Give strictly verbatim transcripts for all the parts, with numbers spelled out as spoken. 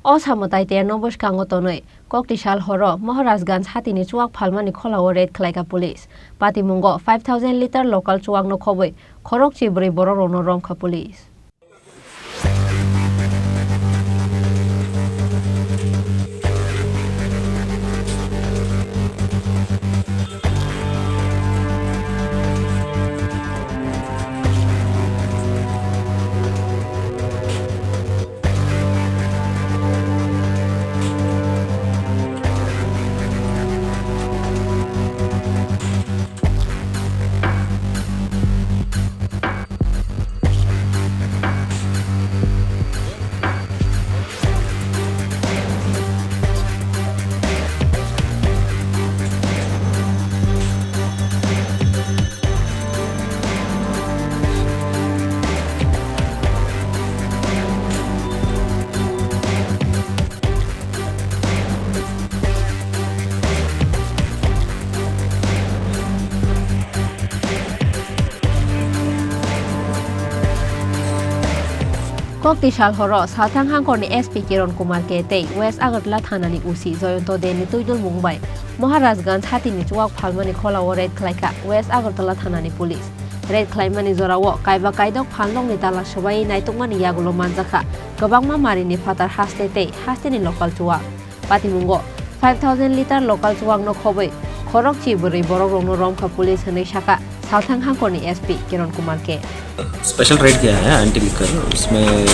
O samwtai terno bwskango tonwi Koktisal horo Maharajganj hatini chuwak phalmani kholao raid khlaikha police. Patimungo five thousand litre local chuwakno khobwi khorokchi bwrwi bororokno romkha police. Koktisal horo Salthang Hangkorni S P Kiron Kumar K tei West Agartala thanani O C Joyonto Deni twidulmung bai Maharajganj hatini chuwak phalmani kholao raid khlaikha West Agartala thanani police. Raid khlaimani jorao kaiba kaidok phalnokni tala swbaiwi naitukmani yagulo manjakha kwbangma marini phatar haste tei hasteni local chuwak. Patimungo five thousand litre local chuwakno khobwi khorokchi bwrwi borokrokno romkha police hwnwi sakha Salthang Hangkorni S P Kiron Kumar K. Special red किया है anti liquor, उसमें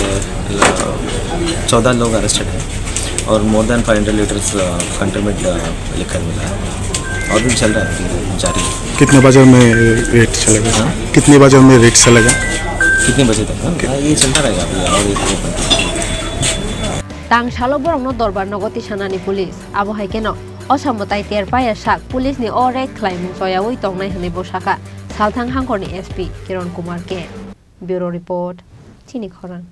चौदह लोग अरेस्टेड हैं और more than five hundred litres कंट्रीमेड लिकर मिला है और भी चल रहा है, अभी जारी है। कितने बजे में रेड चलेगा? हाँ? कितने बजे में रेड चलेगा? कितने बजे तक? हाँ, ये चलता रहेगा अभी और एक दो घंटे। Tang salo borokno dorbar nogo tisanani police. Abo hai kheno o samwtai ter paiya sak police ni o raid khlaimung choyawi tongnai hwnwi bo sakha Salthang Hangkorni S P Kiron Kumar K. Bureau Report, Chini Khorang.